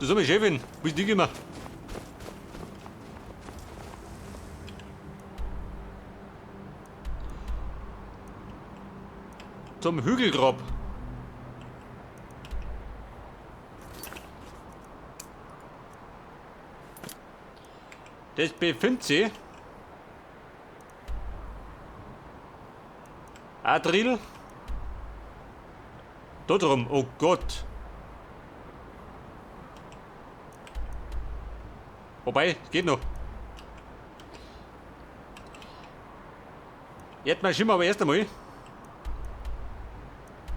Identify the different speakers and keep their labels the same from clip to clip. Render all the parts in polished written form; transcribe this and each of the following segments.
Speaker 1: Du sag mal, Chefin, wo ist die gekommen? Zum Hügelgrab. Das befindet sich. Adril. Da drum, oh Gott. Wobei, geht noch. Jetzt mal Schimmer aber erst einmal.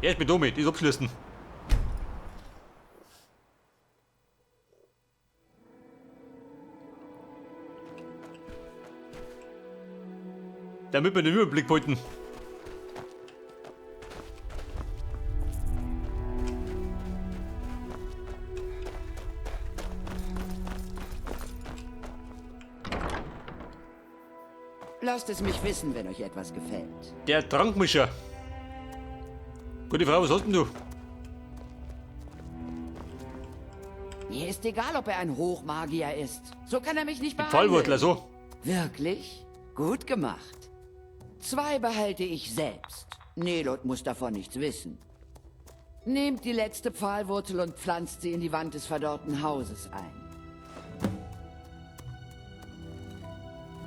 Speaker 1: Erst mit damit, das abschließen. Damit wir den Überblick behalten.
Speaker 2: Lasst es mich wissen, wenn euch etwas gefällt.
Speaker 1: Der Trankmischer. Gute Frau, was hast denn du?
Speaker 2: Mir ist egal, ob er ein Hochmagier ist. So kann er mich nicht
Speaker 1: Die
Speaker 2: behandeln.
Speaker 1: Pfahlwurzel, so.
Speaker 2: Wirklich? Gut gemacht. 2 behalte ich selbst. Nelot muss davon nichts wissen. Nehmt die letzte Pfahlwurzel und pflanzt sie in die Wand des verdorrten Hauses ein.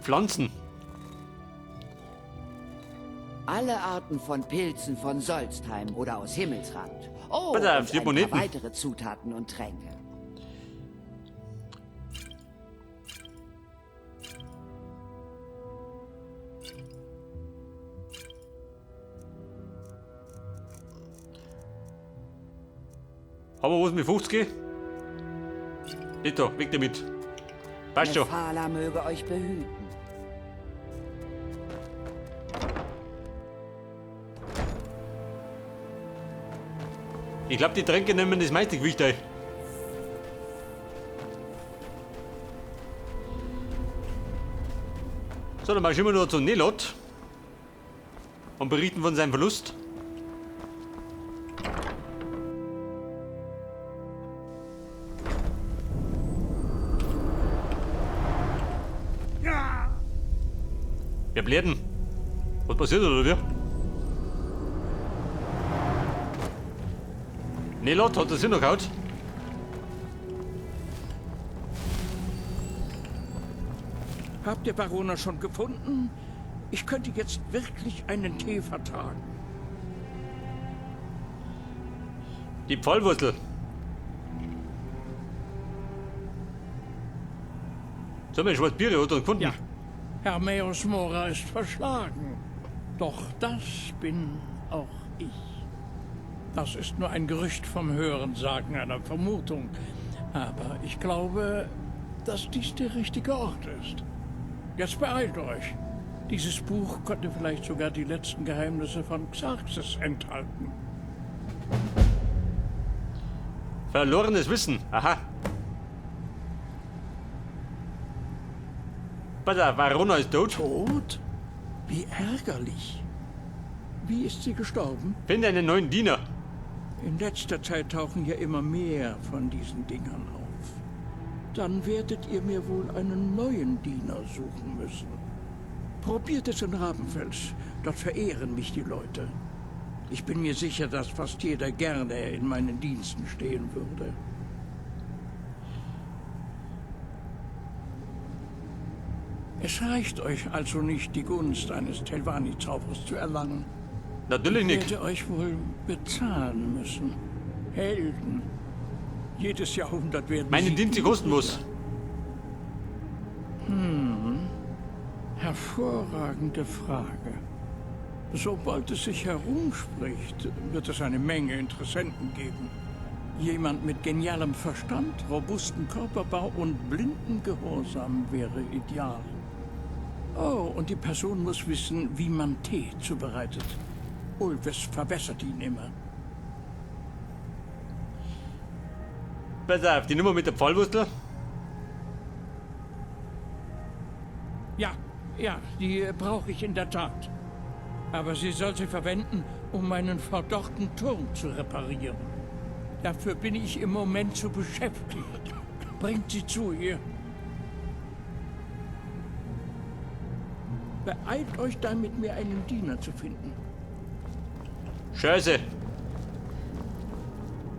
Speaker 1: Pflanzen?
Speaker 2: Alle Arten von Pilzen von Solstheim oder aus Himmelsrand. Oh,
Speaker 1: Pass auf,
Speaker 2: und
Speaker 1: die
Speaker 2: ein paar
Speaker 1: Moneten.
Speaker 2: weitere Zutaten und Tränke.
Speaker 1: Haben wir was mit 50? Nicht da, weg damit. Passt schon.
Speaker 2: Mephala möge euch behüten.
Speaker 1: Ich glaub, die Tränke nehmen das meiste Gewicht ein. So, dann marschieren wir noch zu Nelot und berichten von seinem Verlust. Wer bläht denn? Was passiert oder wie? Nelot hat das hingehauen.
Speaker 3: Habt ihr Varona schon gefunden? Ich könnte jetzt wirklich einen Tee vertragen.
Speaker 1: Die Pfahlwurzel. So, mein Schwarzbier hat er gefunden.
Speaker 3: Ja, Hermaeus Mora ist verschlagen. Doch das bin auch ich. Das ist nur ein Gerücht vom Hörensagen, einer Vermutung. Aber ich glaube, dass dies der richtige Ort ist. Jetzt beeilt euch. Dieses Buch könnte vielleicht sogar die letzten Geheimnisse von Xarxes enthalten.
Speaker 1: Verlorenes Wissen. Aha. Pass auf, Varona ist tot.
Speaker 3: Tot? Wie ärgerlich. Wie ist sie gestorben?
Speaker 1: Finde einen neuen Diener.
Speaker 3: In letzter Zeit tauchen ja immer mehr von diesen Dingern auf. Dann werdet ihr mir wohl einen neuen Diener suchen müssen. Probiert es in Rabenfels. Dort verehren mich die Leute. Ich bin mir sicher, dass fast jeder gerne in meinen Diensten stehen würde. Es reicht euch also nicht, die Gunst eines Telvanni-Zauberers zu erlangen.
Speaker 1: Natürlich
Speaker 3: Ich
Speaker 1: nicht.
Speaker 3: werde euch wohl bezahlen müssen. Helden. Jedes Jahrhundert werden
Speaker 1: Meine
Speaker 3: sie
Speaker 1: Dienste kosten muss.
Speaker 3: Hervorragende Frage. Sobald es sich herumspricht, wird es eine Menge Interessenten geben. Jemand mit genialem Verstand, robustem Körperbau und blindem Gehorsam wäre ideal. Oh, und die Person muss wissen, wie man Tee zubereitet. Ulves verbessert ihn immer.
Speaker 1: Pass auf, die Nummer mit der Pfahlwurstel.
Speaker 3: Ja, ja, die brauche ich in der Tat. Aber sie soll sie verwenden, um meinen verdorrten Turm zu reparieren. Dafür bin ich im Moment zu beschäftigt. Bringt sie zu ihr. Beeilt euch damit, mir einen Diener zu finden.
Speaker 1: Scheiße.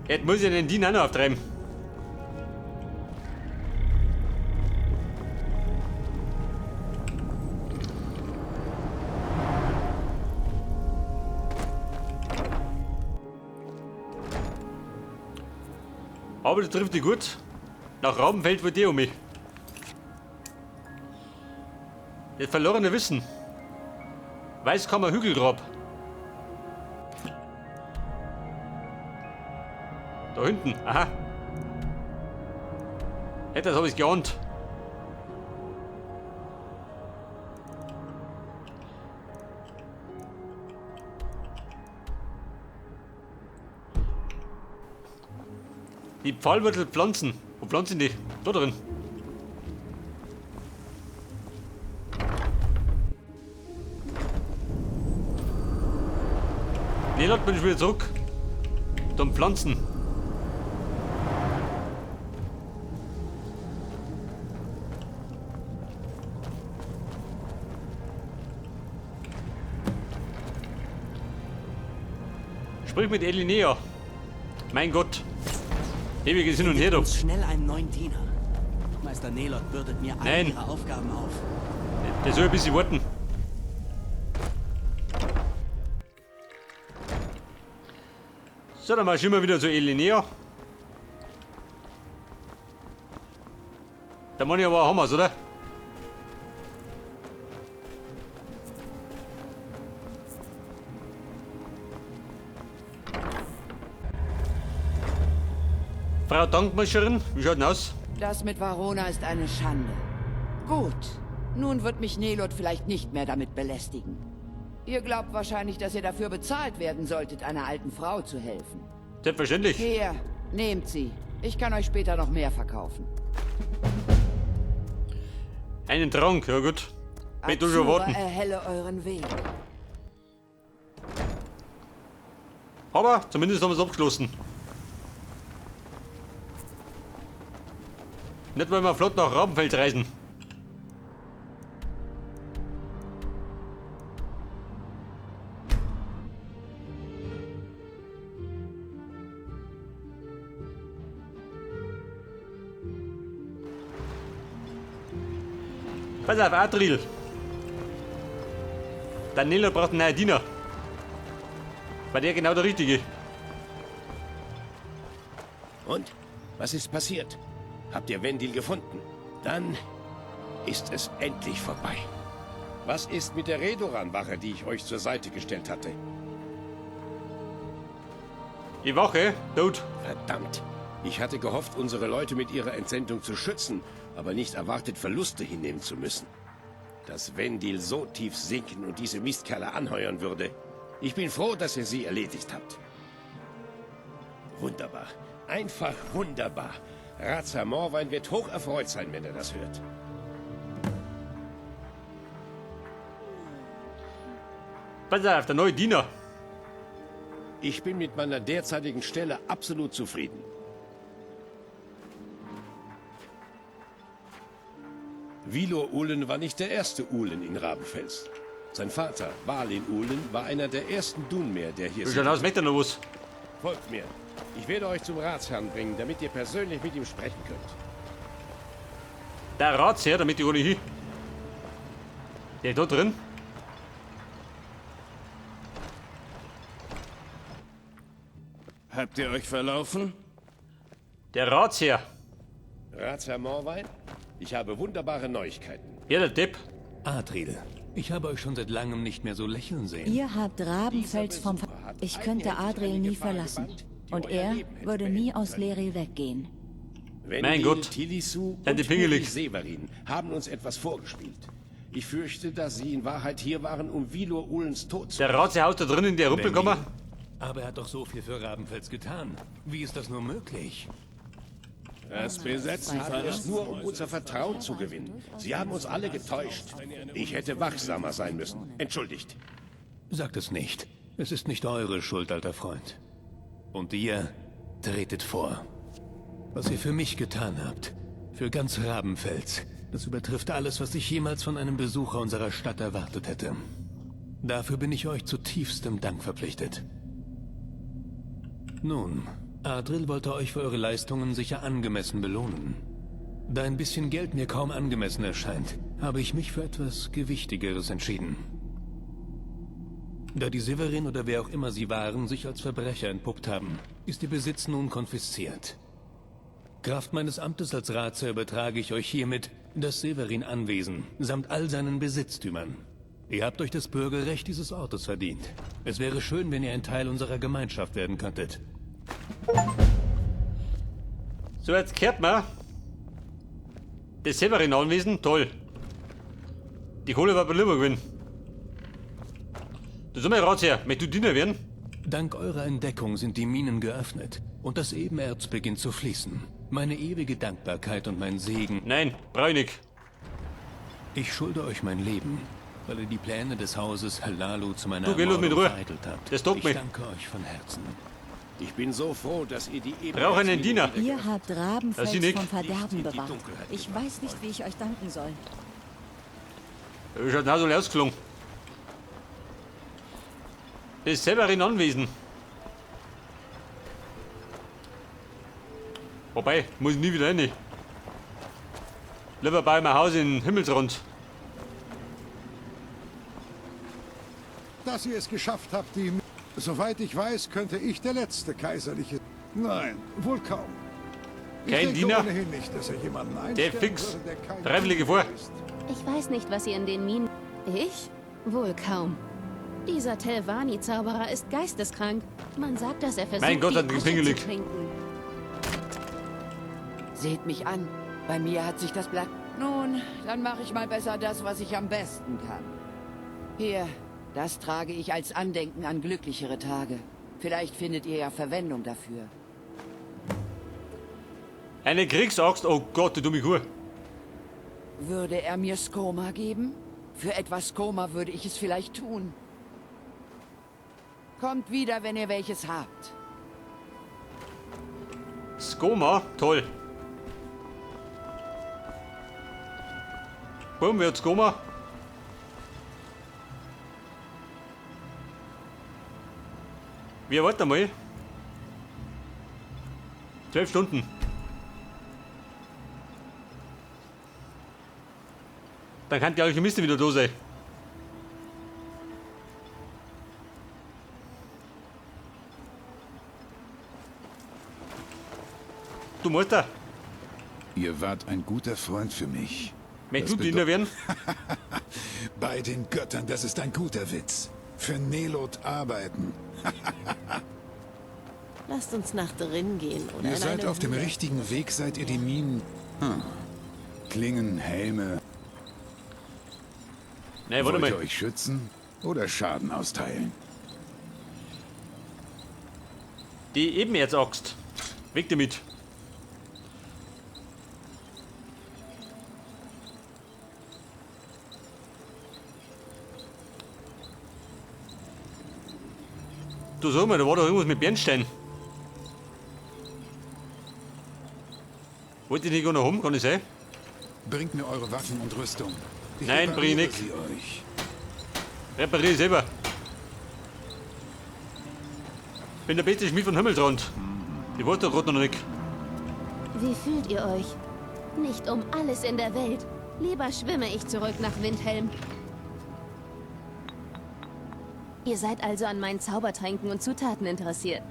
Speaker 1: Jetzt muss ich den Diener auch noch auftreiben. Aber das trifft dich gut. Nach Rabenfeld wird die um mich. Das verlorene Wissen. Weißkammer Hügelgrab. Da hinten, aha. Ja, das habe ich geahnt. Die Pfahlwurzelpflanzen. Wo pflanzen die? Da drin. Nelot bin ich wieder zurück. Dann Pflanzen. Sprich mit Elinea. Mein Gott. Ewiges Hin und Her, du.
Speaker 4: Schnell einen neuen Diener. Meister Nelot bürdet mir all ihre Aufgaben auf.
Speaker 1: Der soll ein bisschen warten. So, dann marschieren wir wieder zu Elinea. Der Mann aber haben wir's, oder? Frau Dankmischerin, wie schaut denn aus?
Speaker 2: Das mit Varona ist eine Schande. Gut, nun wird mich Nelot vielleicht nicht mehr damit belästigen. Ihr glaubt wahrscheinlich, dass ihr dafür bezahlt werden solltet, einer alten Frau zu helfen.
Speaker 1: Selbstverständlich.
Speaker 2: Hier, nehmt sie. Ich kann euch später noch mehr verkaufen.
Speaker 1: Einen Trank, ja gut. Wenn du schon warten.
Speaker 2: Erhelle euren Weg.
Speaker 1: Aber zumindest haben wir es abgeschlossen. Nicht, weil wir flott nach Rabenfeld reisen. Pass auf, Adril. Daniela braucht einen neuen Diener. War der genau der Richtige.
Speaker 5: Und? Was ist passiert? Habt ihr Wendil gefunden? Dann ist es endlich vorbei. Was ist mit der Redoran-Wache, die ich euch zur Seite gestellt hatte?
Speaker 1: Die Wache? Tot.
Speaker 5: Verdammt. Ich hatte gehofft, unsere Leute mit ihrer Entsendung zu schützen, aber nicht erwartet, Verluste hinnehmen zu müssen. Dass Wendil so tief sinken und diese Mistkerle anheuern würde. Ich bin froh, dass ihr sie erledigt habt. Wunderbar. Einfach wunderbar. Ratsherr Morwein wird hoch erfreut sein, wenn er das hört.
Speaker 1: Pass auf, der neue Diener.
Speaker 5: Ich bin mit meiner derzeitigen Stelle absolut zufrieden. Vilor Uhlen war nicht der erste Uhlen in Rabenfels. Sein Vater, Balin Uhlen, war einer der ersten Dunmer, der hier
Speaker 1: Wie schaut aus, möchte er noch was?
Speaker 5: Folgt mir. Ich werde euch zum Ratsherrn bringen, damit ihr persönlich mit ihm sprechen könnt.
Speaker 1: Der Ratsherr, damit ich ohne hin. Der da drin?
Speaker 6: Habt ihr euch verlaufen?
Speaker 1: Der Ratsherr.
Speaker 5: Ratsherr Morwein, ich habe wunderbare Neuigkeiten.
Speaker 1: Ja, der Depp.
Speaker 7: Adril, ich habe euch schon seit langem nicht mehr so lächeln sehen.
Speaker 8: Ihr habt Rabenfels vom... Ich könnte Adril nie verlassen. Und er würde nie aus Leri weggehen.
Speaker 5: Wendil,
Speaker 1: Mein Gott.
Speaker 5: Tilisu
Speaker 1: Seid ihr
Speaker 5: und
Speaker 1: pingelig?
Speaker 5: Severin haben uns etwas vorgespielt. Ich fürchte, dass sie in Wahrheit hier waren, um Vilor Uhlens Tod zu...
Speaker 1: Der Ratsherr haut da drin in der Rumpelkammer.
Speaker 7: Aber er hat doch so viel für Rabenfels getan. Wie ist das nur möglich?
Speaker 6: Das Besetzen
Speaker 5: haben es nur, um unser Vertrauen zu gewinnen. Sie haben uns alle getäuscht. Ich hätte wachsamer sein müssen. Entschuldigt.
Speaker 7: Sagt es nicht. Es ist nicht eure Schuld, alter Freund. Und dir, Tretet vor. Was ihr für mich getan habt, für ganz Rabenfels, das übertrifft alles, was ich jemals von einem Besucher unserer Stadt erwartet hätte. Dafür bin ich euch zu tiefstem Dank verpflichtet. Nun, Adril wollte euch für eure Leistungen sicher angemessen belohnen. Da ein bisschen Geld mir kaum angemessen erscheint, habe ich mich für etwas Gewichtigeres entschieden. Da die Severin oder wer auch immer sie waren, sich als Verbrecher entpuppt haben, ist ihr Besitz nun konfisziert. Kraft meines Amtes als Ratsherr übertrage ich euch hiermit das Severin-Anwesen samt all seinen Besitztümern. Ihr habt euch das Bürgerrecht dieses Ortes verdient. Es wäre schön, wenn ihr ein Teil unserer Gemeinschaft werden könntet.
Speaker 1: So, jetzt kehrt man. Das Severin-Anwesen, toll. Die Kohle war bei lieber gewinnen. Du soll mal Ratsherr, möchtest du Diener werden?
Speaker 7: Dank eurer Entdeckung sind die Minen geöffnet und das Ebenerz beginnt zu fließen. Meine ewige Dankbarkeit und mein Segen.
Speaker 1: Nein, brauch ich nicht.
Speaker 7: Ich schulde euch mein Leben, weil ihr die Pläne des Hauses Halalu zu meiner
Speaker 1: Du, geh los mit
Speaker 7: Ermordung
Speaker 1: Ruhe.
Speaker 7: vereitelt habt.
Speaker 1: Das taugt
Speaker 7: Ich
Speaker 1: mir.
Speaker 7: danke euch von Herzen.
Speaker 5: Ich bin so froh, dass ihr die
Speaker 1: Brauch einen Diener.
Speaker 8: Ihr habt
Speaker 1: Das
Speaker 8: Rabenfels
Speaker 1: ist nicht.
Speaker 8: vom Verderben
Speaker 5: in die
Speaker 8: bewahrt.
Speaker 5: Dunkelheit
Speaker 8: Ich weiß nicht, wie ich euch danken soll.
Speaker 1: Ist halt so ausgeflogen. Das Severin-Anwesen. Wobei, muss ich nie wieder rein. Lieber bei mein Haus in Himmelsrand.
Speaker 9: Dass ihr es geschafft habt, die... Soweit ich weiß, könnte ich der letzte kaiserliche... Nein, wohl kaum. Ich
Speaker 1: Kein
Speaker 9: denke
Speaker 1: Diener.
Speaker 9: ohnehin nicht, dass er jemanden
Speaker 1: Der
Speaker 9: einstellen
Speaker 1: fix.
Speaker 9: würde, der kein
Speaker 1: Freiwillige vor.
Speaker 9: ist.
Speaker 10: Ich weiß nicht, was ihr in den Minen... Ich? Wohl kaum. Dieser Telvanni-Zauberer ist geisteskrank. Man sagt, dass er versucht,
Speaker 1: Mein Gott,
Speaker 10: die
Speaker 1: hat er
Speaker 10: Asche zu
Speaker 1: gepingelig.
Speaker 10: trinken.
Speaker 2: Seht mich an. Bei mir hat sich das Blatt... Nun, dann mache ich mal besser das, was ich am besten kann. Hier, das trage ich als Andenken an glücklichere Tage. Vielleicht findet ihr ja Verwendung dafür.
Speaker 1: Eine Kriegsaxt, oh Gott, du dumme Kuh.
Speaker 2: Würde er mir Skoma geben? Für etwas Skoma würde ich es vielleicht tun. Kommt wieder, wenn ihr welches habt.
Speaker 1: Skoma, toll. Boom, wer hat Skoma? Wir warten mal. 12 Stunden. Dann kann die Alchemistin wieder da sein. Du Meister,
Speaker 11: Ihr wart ein guter Freund für mich.
Speaker 1: möchtest
Speaker 11: Das
Speaker 1: du Diener werden?
Speaker 11: Bei den Göttern, das ist ein guter Witz. Für Nelot arbeiten.
Speaker 12: Lasst uns nach drin gehen oder
Speaker 11: Ihr
Speaker 12: in
Speaker 11: seid
Speaker 12: eine
Speaker 11: auf dem
Speaker 12: Höhle.
Speaker 11: richtigen Weg, seit ihr die Minen... Hm. Klingen, Helme.
Speaker 1: Nein, warte
Speaker 11: Wollt
Speaker 1: mal.
Speaker 11: ihr euch schützen oder Schaden austeilen?
Speaker 1: Die Ebenerzaxt. Weg damit. Du sag mal, da war doch irgendwas mit Bernstein. Wollt ihr nicht gar noch haben, kann ich sein?
Speaker 11: Bringt mir eure Waffen und Rüstung. Ich
Speaker 1: Nein, bring
Speaker 11: repariere
Speaker 1: ich
Speaker 11: sie euch.
Speaker 1: Repariere ich selber. Bin der beste Schmied von Himmelsrand. Ich weiß doch gerade noch nicht.
Speaker 10: Wie fühlt ihr euch? Nicht um alles in der Welt. Lieber schwimme ich zurück nach Windhelm. Ihr seid also an meinen Zaubertränken und Zutaten interessiert.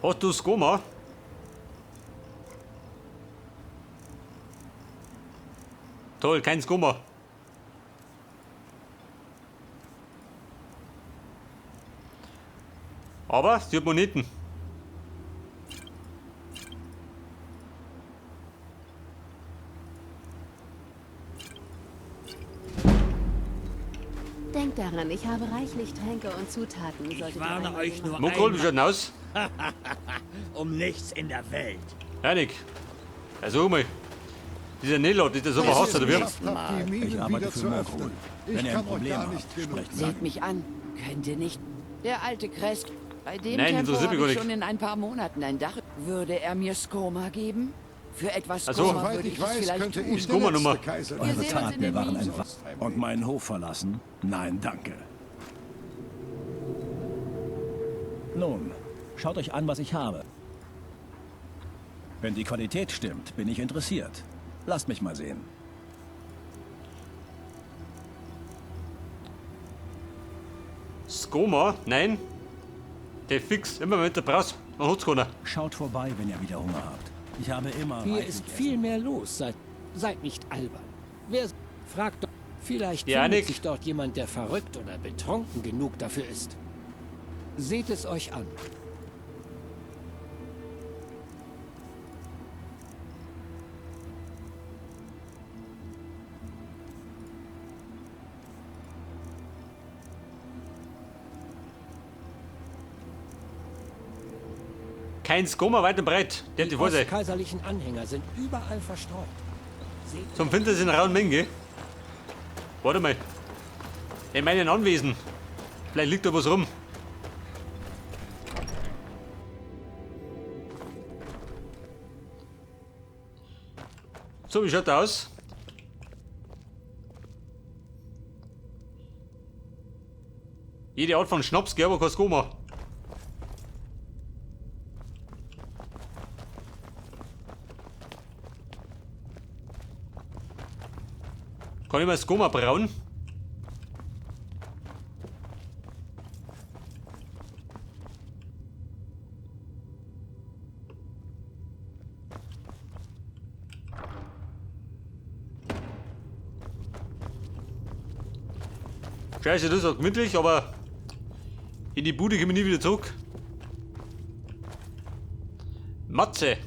Speaker 1: Hast du Skoma? Toll, kein Skoma. Aber sie hat Moneten.
Speaker 10: Denkt daran, ich habe reichlich Tränke und Zutaten. Solltet
Speaker 4: Ich warne
Speaker 10: ihr
Speaker 4: euch nur
Speaker 1: Mokol, wie schaut denn
Speaker 4: einmal.
Speaker 1: aus?
Speaker 4: Um nichts in der Welt.
Speaker 1: Einig. Also mal. Dieser Nelot, ist der so verhasst, oder wie?
Speaker 9: Geschafft habt, die Minen
Speaker 13: Ich arbeite
Speaker 9: wieder
Speaker 13: für
Speaker 9: zu
Speaker 13: Morgul.
Speaker 9: öffnen.
Speaker 13: Wenn
Speaker 9: Ich
Speaker 13: ihr ein
Speaker 9: kann euch
Speaker 13: Problem
Speaker 9: gar
Speaker 13: habt,
Speaker 9: nicht genug
Speaker 13: sprecht
Speaker 2: Seht mich an. Könnt ihr nicht? Der alte Kresk. Bei dem
Speaker 1: Nein,
Speaker 2: Tempo
Speaker 1: interessiert mich
Speaker 2: habe
Speaker 1: gar
Speaker 2: ich
Speaker 1: nicht.
Speaker 2: schon in ein paar Monaten ein Dach. Würde er mir Skoma geben? Für etwas
Speaker 1: Ach so.
Speaker 2: Skoma
Speaker 9: Soweit
Speaker 2: würde
Speaker 9: ich
Speaker 2: ich es
Speaker 9: weiß,
Speaker 2: vielleicht
Speaker 9: könnte
Speaker 2: tun.
Speaker 9: ich der letzte Kaiser
Speaker 2: Wir
Speaker 13: Eure
Speaker 2: sehen uns in
Speaker 13: Taten
Speaker 2: den
Speaker 13: waren
Speaker 2: Minen.
Speaker 13: ein Wa Und meinen Hof verlassen? Nein, danke. Nun, schaut euch an, was ich habe. Wenn die Qualität stimmt, bin ich interessiert. Lasst mich mal sehen.
Speaker 1: Skoma? Nein. Der fix, immer mit der Braus. Man hat's keiner.
Speaker 13: Schaut vorbei, wenn ihr wieder Hunger habt. Ich habe immer
Speaker 14: Hier
Speaker 13: reichlich
Speaker 14: ist
Speaker 13: Essen.
Speaker 14: viel mehr los. Seid nicht albern. Wer fragt doch, vielleicht
Speaker 1: Ja,
Speaker 14: findet
Speaker 1: Nick.
Speaker 14: sich dort jemand, der verrückt oder betrunken genug dafür ist. Seht es euch an.
Speaker 1: Kein Skoma weit und breit. Der hat die
Speaker 14: Die
Speaker 1: Vorsicht.
Speaker 14: ostkaiserlichen Anhänger sind überall verstreut. Seht
Speaker 1: Zum Finden sind rauen Mengen, gell? Warte mal. In meinen Anwesen. Vielleicht liegt da was rum. So, wie schaut der aus? Jede Art von Schnaps, gell, aber kein Skoma. Kann ich mal Skoma brauen? Scheiße, das ist auch gemütlich, aber in die Bude komme ich nie wieder zurück. Matze.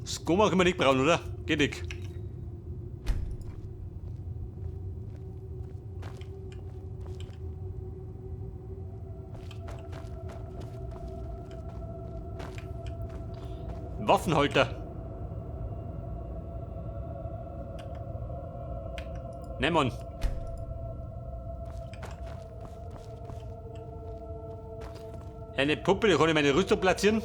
Speaker 1: Skoma können wir nicht brauen, oder? Geht nicht. Waffenhalter. Ne, Mann. Eine Puppe, die kann ich meine Rüstung platzieren.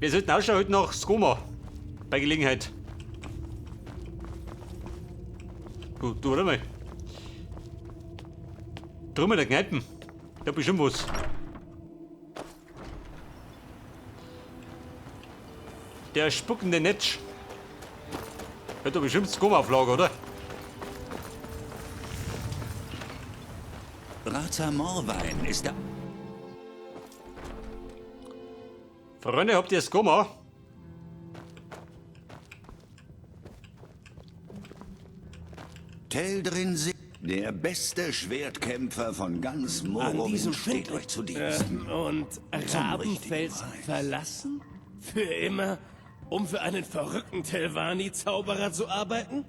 Speaker 1: Wir sollten Ausschau heute nach Skoma. Bei Gelegenheit. Du, du, warte mal. Drüben in der Kneipen. Da hab ich schon was. Der spuckende Netsch. Hat doch bestimmt Skoma auf Lager, oder?
Speaker 15: Ratsherr Morwein ist der...
Speaker 1: Freunde, habt ihr Skoma?
Speaker 15: Teldrin Se- der beste Schwertkämpfer von ganz
Speaker 6: An
Speaker 15: Morrowind
Speaker 6: diesem
Speaker 15: steht
Speaker 6: Schritt
Speaker 15: euch zu Diensten.
Speaker 6: Und
Speaker 15: Zum
Speaker 6: Rabenfels verlassen? Für immer? Um für einen verrückten Telvanni-Zauberer zu arbeiten?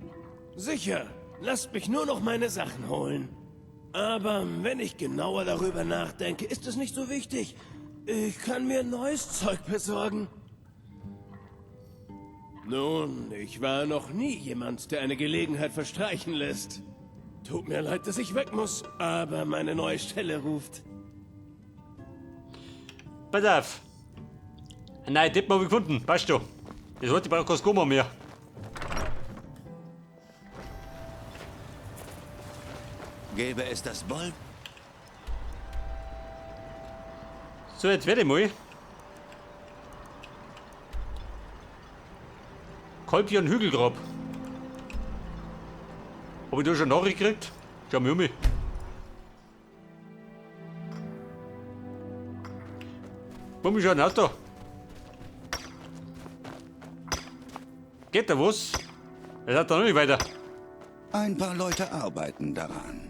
Speaker 6: Sicher, lasst mich nur noch meine Sachen holen. Aber wenn ich genauer darüber nachdenke, ist es nicht so wichtig. Ich kann mir neues Zeug besorgen. Nun, ich war noch nie jemand, der eine Gelegenheit verstreichen lässt. Tut mir leid, dass ich weg muss, aber meine neue Stelle ruft.
Speaker 1: Pass auf. Nein, Deppen habe ich gefunden. Passt schon. Das heute braucht kein Skoma mehr.
Speaker 15: Gäbe es das Boll...
Speaker 1: So, jetzt werde ich mal. Kolpion Hügelgrab. Hab ich da schon Nachricht gekriegt? Schau mal um mich. Warum ist ein Auto? Geht da was? Er hat da noch nicht weiter.
Speaker 15: Ein paar Leute arbeiten daran.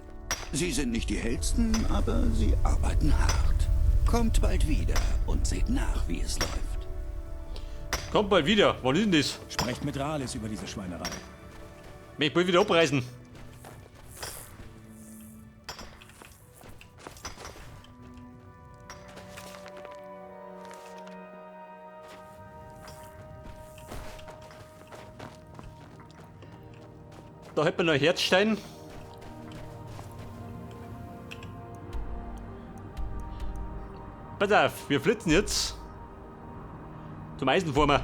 Speaker 15: Sie sind nicht die hellsten, aber sie arbeiten hart. Kommt bald wieder und seht nach, wie es läuft.
Speaker 1: Kommt bald wieder. Wann ist denn das?
Speaker 13: Sprecht mit Ralis über diese Schweinerei.
Speaker 1: Ich will wieder abreißen. Da hätten wir noch Herzstein. Pass auf, wir flitzen jetzt zum Eisenformer.